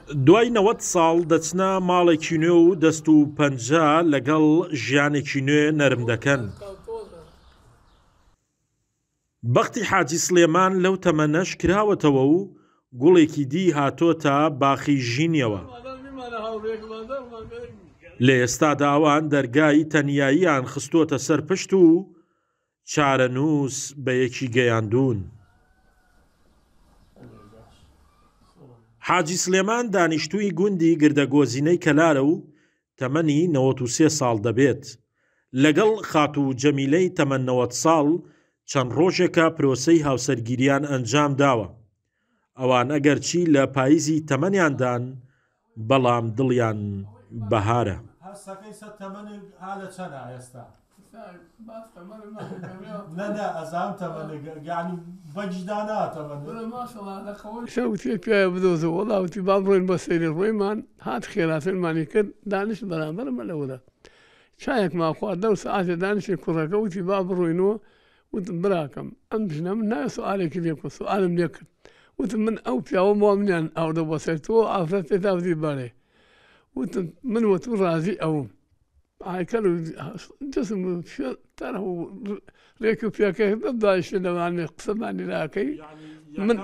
دوای 90 ساڵ دەچنە ماڵێکی نوێ و دەست و پەنجە لەگەڵ ژیانێکی نوێ نەرم دەکەن. بەختی حاجی سڵێمان لەو تەمەنەش کراوەتەوە و گوڵێکی دی هاتۆتە باخی ژینیەوە. لە ئێستادا ئەوان دەرگای تەنیاییان خستۆتە سەر پشت و چارەنووس بە یەکی گەیاندوون. حاجی سلێمان دانیشتووی گوندی گردەگۆزینەی کەلارە و تەمەنی 93 ساڵ دەبێت. لەگەڵ خاتوو جەمیلەی تەمەن 90 ساڵ چەند ڕۆژێکە پرۆسەی هاوسەرگیریان ئەنجام داوە. ئەوان ئەگەرچی لە پاییزی تەمەنیاندان، بەڵام دڵیان بەهارە. وتم براکەم ئەم ژنە من ناوێ سوئالێکی لێ بکەم سوئالم لێ کرد وتم من ئەو پیاوەم وا منیان ئاوردە بۆ سەر تۆ ئافرەت تێدا وتی بەڵێ وتم من وە تو ڕازی ئەوم هایکەل و جسم و تەرح و ڕێک و پێکە دایشت لەوانێ قسەمانی لاکەی من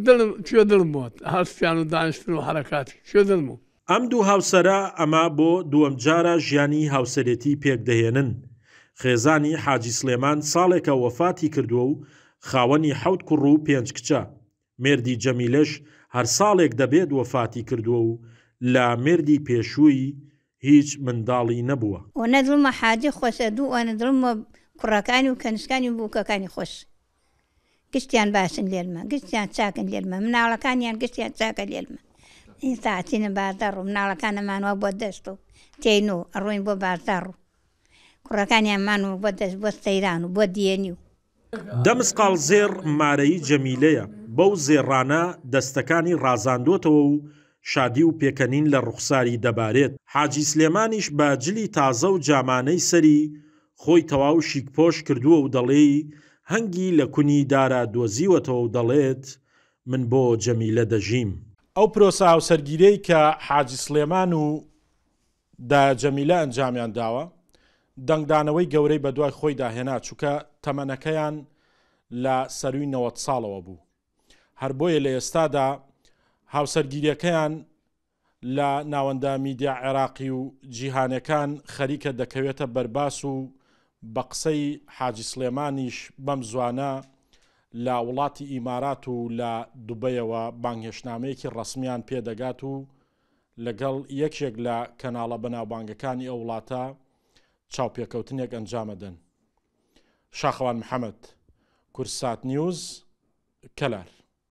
دڵم چێ دڵم بۆت هەستیان و دانیشتن و حرەکاتی چێ دڵم و ئەم دوو هاوسەرە ئەمە بۆ دووەمجارە ژیانی هاوسەرێتی پێکدەهێنن. خێزانی حاجی سڵێمان ساڵێکە وەفاتی کردووە و خاوەنی حەوت کوڕ و پێنج کچە. مێردی جەمیلەش هەر ساڵێک دەبێت وەفاتی کردووە و لە مێردی پێشووی هیچ منداڵی نەبووە. ئۆنە دڵمە حاجی خۆشە دوو ئۆنە دڵمە کوڕەکانی و کەنشکانی و بووکەکانی خۆش. گشتیان باشن لێلمە گشتیان چاکن لێلمە مناڵەکانیان گشتیان چاکە لێلمە ئینسا ئەچینە بازاڕ و مناڵەکانەمان وا بۆ دەشت و تێین و ئەڕۆین بۆ بازاڕ و کوڕەکانیانمان و بۆ دەشت بۆ سەیران و بۆ دیێنی و. دە مسقاڵ زێڕ مارەیی جەمیلەیە، بەو زێڕانە دەستەکانی ڕازاندۆتەوە و شادی و پێکەنین لە ڕوخساری دەبارێت. حاجی سلێمانیش بە جلی تازە و جامانەی سەری خۆی تەواو شیکپۆش کردووە و دەڵێی هەنگی لە کونی دارا دۆزیوەتەوە و دەڵێت من بۆ جەمیلە دەژیم. ئەو پرۆسە هاوسەرگیریەی کە حاجی سڵێمان و دایە جەمیلە ئەنجامیان داوە، دەنگدانەوەی گەورەی بەدوای خۆیدا هێنا، چونکە تەمەنەکەیان لە سەرووی 90 ساڵەوە بوو. هەر بۆیە لە ئێستادا هاوسەرگیریەکەیان لە ناوەندە میدیا عێراقی و جیهانێکان خەریکە دەکەوێتە بەرباس و بە قسەی حاجی سڵێمانیش بەم زوانە لە وڵاتی ئیمارات و لە دوبەیەوە بانگهێشتنامەیەکی ڕەسمیان پێ دەگات و لەگەڵ یەکێک لە کەناڵە بەناوبانگەکانی ئەو وڵاتە چاوپێکەوتنێک ئەنجامەدەن. شاخەوان محەمەد، کوردسات نیوز، کەلار.